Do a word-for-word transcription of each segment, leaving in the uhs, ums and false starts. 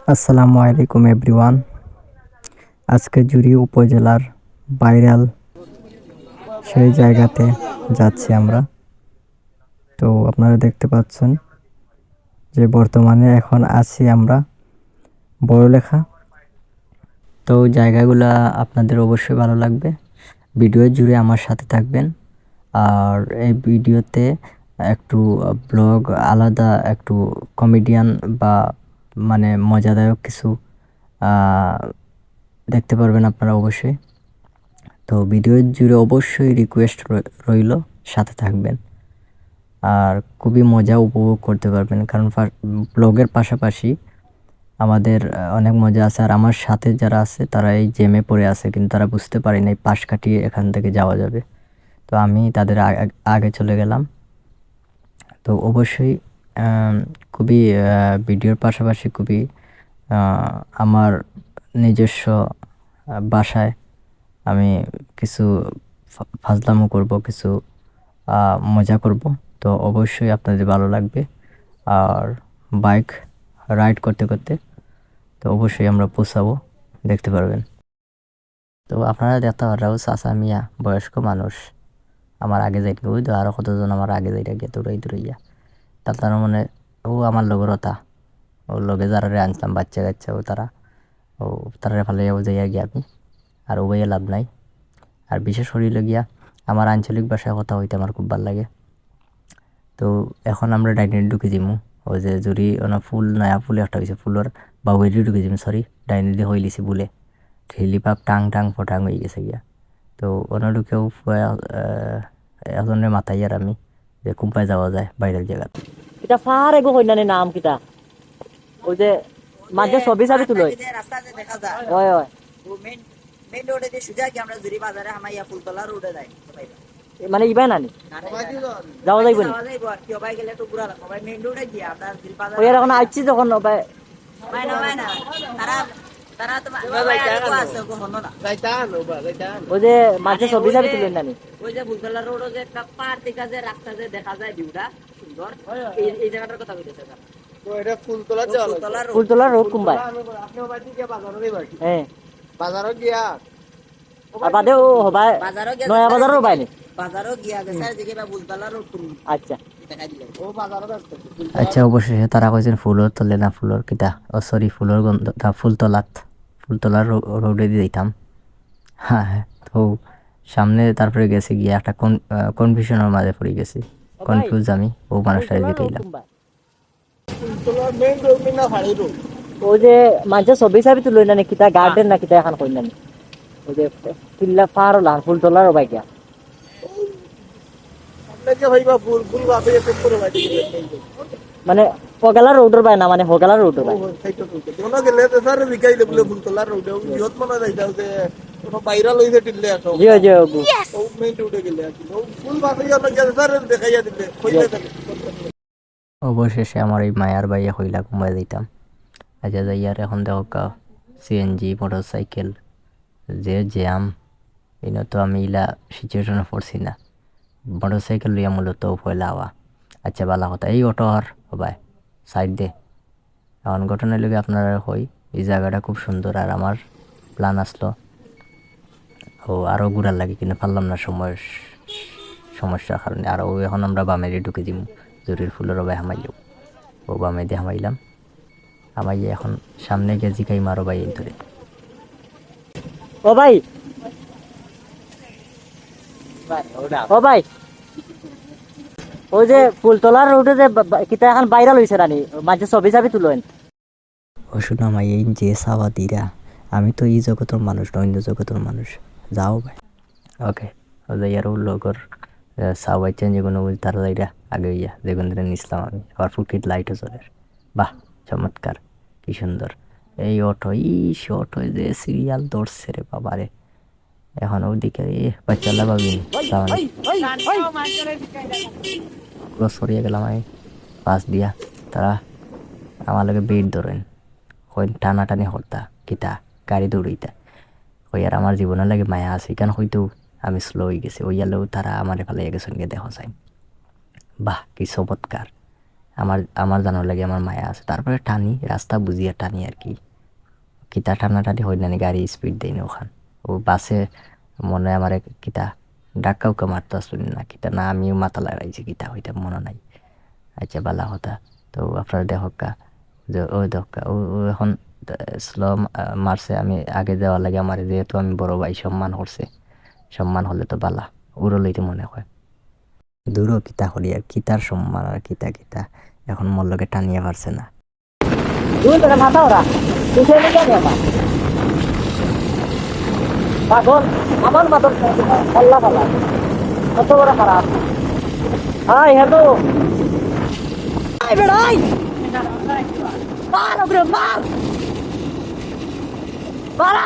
আসসালামু আলাইকুম এভরিওয়ান। আজকে জুড়ি উপজেলার ভাইরাল সেই জায়গাতে যাচ্ছি আমরা। তো আপনারা দেখতে পাচ্ছেন যে বর্তমানে এখন আছি আমরা বড়লেখা। তো জায়গাগুলা আপনাদের অবশ্যই ভালো লাগবে, ভিডিও জুড়ে আমার সাথে থাকবেন। আর এই ভিডিওতে একটু ব্লগ আলাদা, একটু কমেডিয়ান বা মানে মজাদায়ক কিছু আহ, দেখতে পারবেন আপনারা অবশ্যই। তো ভিডিও জুড়ে অবশ্যই রিকোয়েস্ট রইল, সাথে থাকবেন। আর খুবই মজা উপভোগ করতে পারবেন, কারণ ব্লগের পাশাপাশি আমাদের আহ, অনেক মজা আছে। আর আমার সাথে যারা আছে, তারা এই জ্যামে পড়ে আছে, কিন্তু তারা বুঝতে পারে নাই পাশ কাটিয়ে এখান থেকে যাওয়া যাবে। তো আমি তাদের আ- আগে চলে গেলাম। তো অবশ্যই আম, খুবই আহ, ভিডিওর পাশাপাশি খুবই আহ, আমার নিজস্ব আহ, ভাষায় আমি কিছু ফা- ফাজলামো করব, কিছু আহ, মজা করব। তো অবশ্যই আপনাদের ভালো লাগবে। আর বাইক রাইড করতে করতে তো অবশ্যই আমরা পৌঁছাবো, দেখতে পারবেন। তো আপনারা দেখতে পাররা, ও চাচা মিয়া বয়স্ক মানুষ, আমার আগে যাইতে, ওই তো আরো কতজন আমার আগে যাইতে গিয়া দৌড়াই দৌড়াইয়া। তার তার মানে ও আমার লগর ওটা, ওর লগে যারারে আনছিলাম, বাচ্চা কাচ্চা, ও তারা, ও তারারে ফালাইয়া ও যাইয়া গিয়া আমি, আর ও ভাইয়া লাভ নাই। আর বিশেষ করি হইলো গিয়া আমার আঞ্চলিক ভাষায় কথা হইতে আমার খুব ভালো লাগে। তো এখন আমরা ডাইনে ঢুকি দিমু। ওই যে জুড়ি ওনা ফুল, নয়া ফুল একটা হইছে, ফুলর বাউয়েদি ঢুকি দিমু, সরি, ডাইনে দিয়ে হইলিছি ভুলে। হিলিপাপ টাং টাং ফটাং হয়ে গেছে গিয়া। তো ওনা ঢুকেও একজনের মাথায় আর আমি যে কুম্পায় যাওয়া যায় বাইরের জায়গাতে। এটা পাহাড় এগো হই না নে নাম কিতা? ওই যে মাঝে ছবি সাবি তুলো। রাস্তা যে দেখা যায়। ওই, ওই। ও মেইন, মেইন রোডে যে সুজা কি আমরা জুড়ি বাজারে হামাইয়া ফুলতলা রোডে যাই। এ, মানে ইবায় নানি? না, না, ইবায় না। যাওয়া যাইবো নি? যাওয়া যাইবো আর কি, ওবায় গেলে তো ঘুরা লাগবো। ওবায় মেইন রোডে গিয়া আমরা জুড়ি বাজারে ওই আর এখন আইছি যখন ওবায়। ওবায় না, ওবায় না। তারা, তারা তো ওবায় যাইতা আগে আনো। আছে, ওগো হনো না। যাইতা আনো, ওবায় যাইতা আনো। ওই যে মাঝে আরে ছবি ওই সাবি যে, তুলেন নানি? ওই যে ফুলতলা রোডও যে একটা পাহাড় দেখা যায়, রাস্তা যে দেখা যায় ভিউটা সুন্দর। ওই, ওই, এই, ওই। এই জায়গাটার কথা কইতেছে তারা। তো এটা ফুলতলা তো যাওয়া লাগবে। ফুলতলা রোড। ফুলতলা রোড কোন বায়? ফুলতলা আনো, আপনি ওবায় দিয়ে বাজারও যাইবা কি? হ্যাঁ। বাজারও গিয়া আর বাদে ও হবায়, বাজারও গিয়া নয়া বাজারও বাইনি। বাজারও গিয়া গেছে, আর যেকে বা বুলতলা রোড তুমি। আচ্ছা। দেখাই দিলে। ও বাজারও ব্যস্ত। আচ্ছা, অবশেষে তারা কইছেন ফুলর তলে না ফুলর কিতা? ও, সরি, ফুলর গন্ধ, না, ফুলতলাত। ফুলতলার রো-, রোডে দিয়ে দিতাম। হ্যাঁ, হ্যাঁ। তো সামনে তারপরে গেছে গিয়া একটা কন-, আহ, কনফিউশনের মাঝে পড়ে গেছি। ও ভাই, কনফিউজ আমি, ও মানুষটারে ফুলতলা রোড জিগাইলাম। কোন বায়? ফুলতলা মেইন রোড না ফাড়ি রোড? ওই যে মাঝে ছবি সাবি তুলই না নি, কিতা গার্ডেন না কিতা এখন কই না নি? ওই যে কিল্লা পাহাড় লান ফুলতলার ওবায় গিয়া। সামনে যে ভাইবা ফুল, ফুল বাপে এসে করে ভাই। মানে পগালা রোডর বায় না, মানে হগালা রোডর বায়। ও, সেই তো, সেই তো। কোনো গেলে তো স্যার বিকাই দে বলে ফুলতলা রোডে, ওই ইয়ত মনে যাই দাও যে কোনো ভাইরাল হইছে টিল্লে আসো। জি, জি, ওগু। ও মেইন রোডে গেলে আর কি। ও ফুল বাপে ইয়া লাগে স্যার দেখাইয়া দিলে, কইলে জি। থাকে। অবশেষে আমার এই মায়ার বাইয়ে কইলা ঘুমাই দিতাম। আচ্ছা, যাই আর এখন দেখো কা, সিএনজি, মোটরসাইকেল, যে জ্যাম, ইনো তো আমি ইলা সিচুয়েশনে পড়ছি না। মোটরসাইকেল লইয়া মূলত পয়লা আওয়া। আচ্ছা, বালা কথা। এই অটো আর হবায়, সাইড দে। এখন ঘটনা হইল কি, আপনারা কই, এই জায়গাটা খুব সুন্দর, আর আমার প্ল্যান আসলো ও আরও ঘুরার লাগে, কিন্তু পারলাম না সময়, সমস্যার কারণে। আর ও এখন আমরা বামেদি ঢুকি দিমু, জুড়ির ফুলর ওবায় হামাইলেও। ও বামেদি হামাইলাম, হামাইয়া এখন সামনে গিয়া জিকাই মারো ভাই এই ধরে। ও ভাই, ও ভাই, ওই যে ফুলতলার রোডে যে বা-, বা-, কিতা এখন ভাইরাল হইছে রানি, মাঝে ছবি সাবি তুলেন। ও শোনা মাই, এই যে সাওয়া দিরা, আমি তো এই জগতর মানুষ না, অন্য জগতর মানুষ। যাও ভাই। ওকে, ও যাই আর ও লগর, আহ, সাওয়া চেঞ্জ কোনো তারা যাইরা আগে হইয়া, যেগুন ধরে নিছিলাম আমি। আবার ফুকিট লাইটও চলের। বাহ, চমৎকার, কি সুন্দর। এই অটো, ইস, অটো যে সিরিয়াল ধরছে রে বাবা রে। এখন ওদিকে, এ, বাচ্চালা ভাবি, সামনে। ক্রস করিয়া গেলাম আমি, পাশ দিয়া। তারা আমার লগে ভিড় ধরেন। কইন টানাটানি করতা, কিতা, গাড়ি দৌড়াইতা। কই আর আমার জীবনের লাগি মায়া আছে, এখান হইতেও আমি স্লো হয়ে গেছি। ওই গেলেও তারা আমারে ফালাইয়া গেছেন গিয়ে দেখো চাই। বাহ, কি চমৎকার। আমার, আমার জানোর লাগি আমার মায়া আছে। তারপরে টানি, রাস্তা বুঝিয়া টানি আর কি। কিতা টানাটানি হয় না নি, গাড়ি speed দেয় না ওখান। ও বাসে মনে হয় আমারে কিতা ধাক্কা উক্কা মারতো আসলে না, কিতা না, আমিও মাথা লড়াইছি, কিতা হইতাম মনে নাই। আচ্ছা, বালা কথা। তো আপনারা দেখউক্কা, যে ও দেখউক্কা, ও, ও এখন slow মা-, মারছে, আমি আগে যাওয়ার লাগি আমার যেহেতু আমি বড় ভাই সম্মান করছে, সম্মান হলে তো বালা, উড়ো লইতে মনে হয়। দূরও কিতা করি আর কিতার সম্মান আর কিতা কিতা, এখন মোর লগে টানিয়া পারছে না। দুই করে মাথা ওরা, পিছনে কেন আমার? পাগল, আমার মাথার আল্লাহ ফালা, কত বড় খারাপ। High, hello. আই বেড়াই। মার ওগুলো, মার। মারা।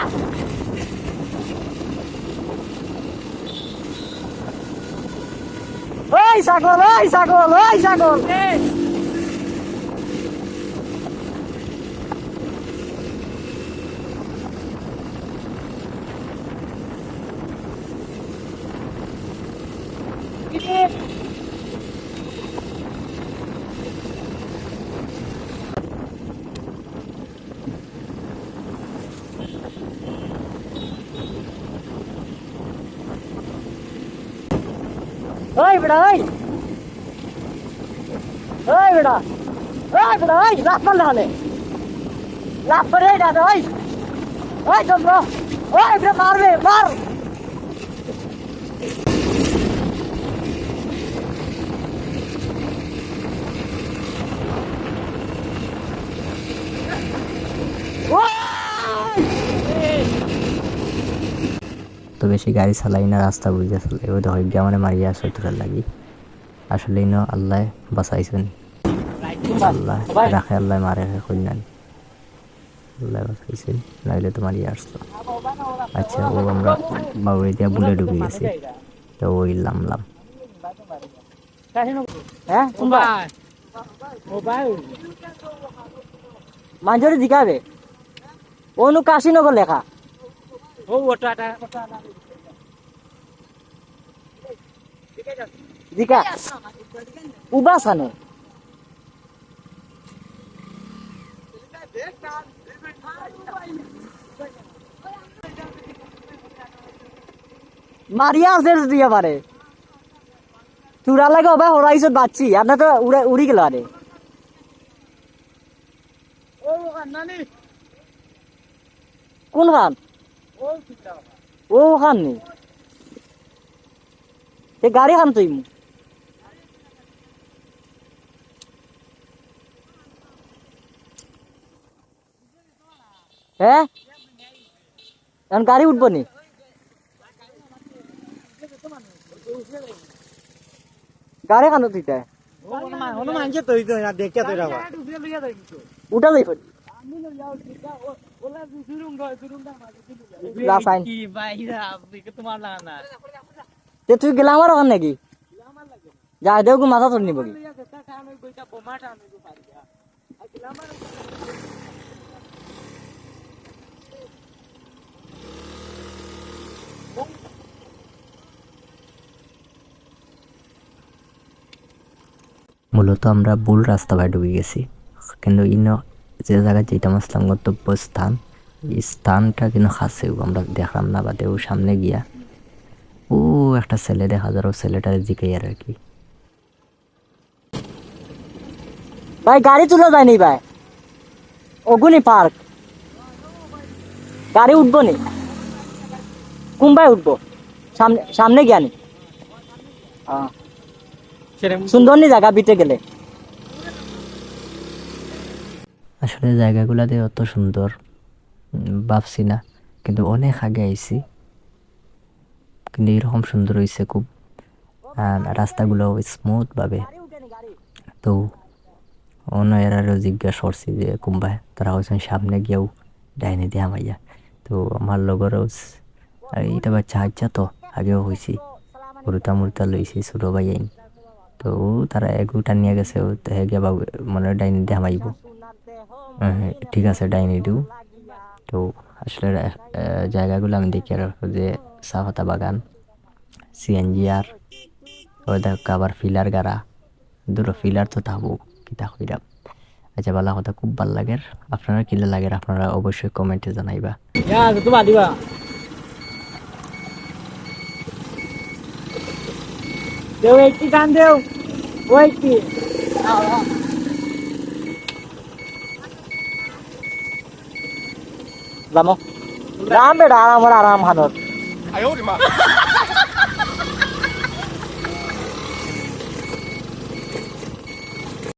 ওই ছাগল, ওই ছাগল, ওই ছাগল। ওই বেটা, ওই। ওই বেটা, ওই বেটা, ওই, লাফ মার তাহলে। লাফ মার, এই দাদা, ওই। ওই চন্দ্র, ওই বেটা, মারবে, মার। তো বেশি গাড়ি চালাই না, রাস্তা বুঝিয়া চালাই। ওই দেখো, গিয়া মানে মারিয়া আছে তোরার লাগি। আসলে ইনো আল্লাহ বাঁচাইছেন, আল্লাহ রাখে, আল্লাহ মারে, কইনান আল্লাহ বাঁচাইছেন, নাইলে তো মারিয়া আসতো। আচ্ছা, ও আমরা বাবুরে দিয়া বুলে ঢুকে গেছি, তো ওই লামলাম। হ্যাঁ, কোনবা? মাঞ্জরে জিকাবে। অনু কাশীনগর লেখা। ও, ওটা, ওটা, ওটা। জিকা। উবা সানো। মারিয়া আছে যদি পারে। চূড়া লাগে ওবা হরাইছে বাচ্চি, আর না তো উড়ে, উড়ি গেল আরে। কোন খান? ও খান নি? তে গাড়ি খান তুই? হ্যাঁ? এখন গাড়ি উঠবো নি? গাড়ি খানো তুই তাই? উঠা যাই ফের। লাফাইন। তে তুই গেলাম আর ওখান নাকি? যা, দেও গো, মাথা তোর নিব কি? মূলত আমরা ভুল রাস্তা বায় ঢুকি গেছি, কিন্তু ইনো যে জাগাত যাইতাম আসলাম গন্তব্য স্থান, এই স্থানটা কিন্তু খাসে আমরা দেখলাম না, বাদে ও সামনে গিয়া ও একটা ছেলে দেখা যার, ও ছেলেটারে জিকাইয়ার আর কি। ভাই, গাড়ি তুলা যায়নি ভাই, অগুনি পার্ক। গাড়ি উঠবো নি? কুনবায় উঠবো? সামনে, সামনে গিয়া নি? আহ। সুন্দর নি জাগা বিটে গেলে? আসলে জাগাগুলা যে অত সুন্দর, উম, ভাবছি না, কিন্তু অনেক আগে আইছি। কিন্তু এরকম সুন্দর হইছে খুব। আর রাস্তাগুলো smooth ভাবে। তো অন্য এরারও জিজ্ঞাসা করছি যে কুনবায়, তারা কইছেন সামনে গিয়াও ডাইনে দিয়া হামাইয়া। তো আমার লগরও স-, আর ইটা বাচ্চা হাইচ্ছা তো আগেও হইছি, হুরুতা মুরুতা লইছি ছোট ভাই আইন। তো ও তারা এগু টানিয়া গেছে, ও তে গিয়া বাবু মনে হয় ডাইনে দিয়া হামাইব। হ্যাঁ, হ্যাঁ, ঠিক আছে, ডাইনে দিও। তো আসলে রা-, আহ, জায়গাগুলো আমি দেখি আর যে চা পাতা বাগান, সিএনজি আর ওই দেখ আবার ফিলার গাড়া, দুটো ফিলার তো থাকবো, কিতা কইরাম। আচ্ছা, বালা কথা, খুব ভালা লাগের। আপনারার কিলা লাগের, আপনারা অবশ্যই comment-এ জানাইবা। ইয়া, তো বাদিবা। দেও, একটি টান দেও। ওই কি? লামো। লাম বেটা, আরাম কর, আরাম খানোর।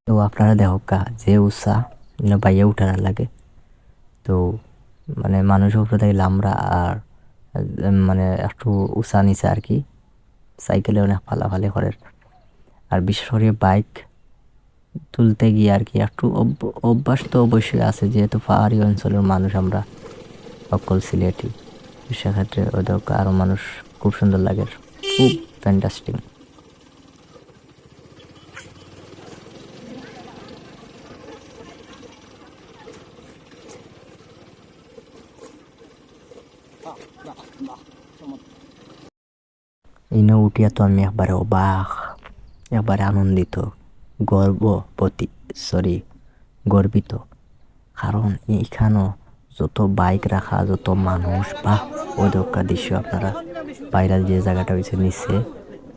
তো আপনারা দেখউক্কা, যে উচা, ইনো বাইয়া উঠার লাগে। তো মানে মানুষ উপরে থাকি লামরা আর, উম, মানে একটু উচা নিচে আর কি, সাইকেলে অনেক ফালাফালি করের। আর বিশেষ করি bike তুলতে গিয়া আর কি একটু অভ-, অভ্যাস তো অবশ্যই আছে, যেহেতু পাহাড়ি অঞ্চলর মানুষ আমরা অকল সিলেটি, তো সেক্ষেত্রে ওদের আরও মানুষ খুব সুন্দর লাগের, খুব fantastic। ইনো উঠিয়া তো আমি একবারে অবাক, একবারে আনন্দিত, গর্ববতী, sorry, গর্বিত। কারণ ইখানো যত bike রাখা, যত মানুষ, বাহ, ওই দেখউক্কা দৃশ্য আপনারা। Viral যে জাগাটা অইছে নিচে,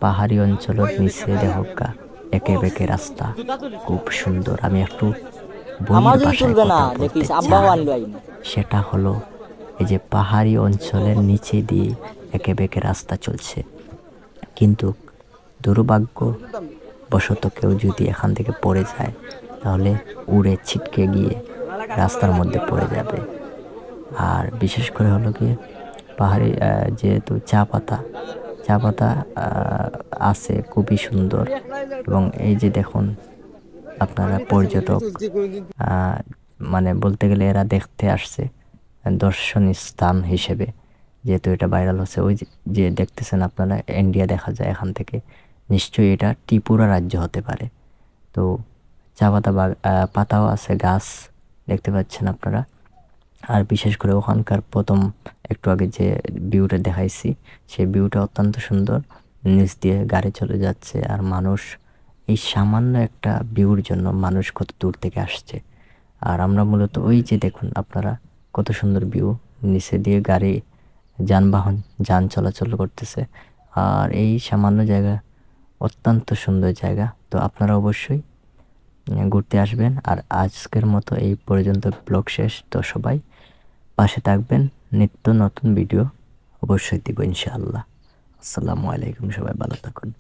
পাহাড়ি অঞ্চলর নিচে দেখউক্কা, একে বেঁকে রাস্তা, খুব সুন্দর। আমি একটু বইয়ের ভাষায় কথা বলতে চাই, সেটা হলো এই যে পাহাড়ি অঞ্চলের নিচে দিয়ে একে বেঁকে রাস্তা চলছে। কিন্তু দুর্ভাগ্যবশত কেউ যদি এখান থেকে পড়ে যায়, তাহলে উড়ে ছিটকে গিয়ে রাস্তার মধ্যে পড়ে যাবে। আর বিশেষ করে হলো কি, পাহাড়ি, আহ, যেহেতু চা পাতা, চা পাতা, আহ, আছে খুবই সুন্দর। এবং এই যে দেখুন, আপনারা পর্যটক, আহ, মানে বলতে গেলে এরা দেখতে আসছে দর্শনীয় স্থান হিসেবে, যেহেতু এটা viral হচ্ছে। ওই যে, যে দেখতেছেন আপনারা, ইন্ডিয়া দেখা যায় এখান থেকে, নিশ্চয়ই এটা ত্রিপুরা রাজ্য হতে পারে। তো চা পাতা বাগ-, আহ, পাতাও আছে, গাছ দেখতে পাচ্ছেন আপনারা। আর বিশেষ করে ওখানকার প্রথম একটু আগে যে ভিউটা দেখাইছি, সেই ভিউটা অত্যন্ত সুন্দর। নিচ দিয়ে গাড়ি চলে যাচ্ছে, আর মানুষ এই সামান্য একটা ভিউর জন্য মানুষ কত দূর থেকে আসছে। আর আমরা মূলত ওই যে দেখুন আপনারা, কত সুন্দর ভিউ, নিচে দিয়ে গাড়ি, যানবাহন, যান চলাচল করতেছে। আর এই সামান্য জায়গা, অত্যন্ত সুন্দর জায়গা। তো আপনারা অবশ্যই, উম, ঘুরতে আসবেন। আর আজকের মতো এই পর্যন্ত ব্লগ শেষ। তো সবাই পাশে থাকবেন, নিত্য নতুন ভিডিও অবশ্যই দিব ইনশাআল্লাহ। আসসালামু আলাইকুম, সবাই ভালো থাকুন।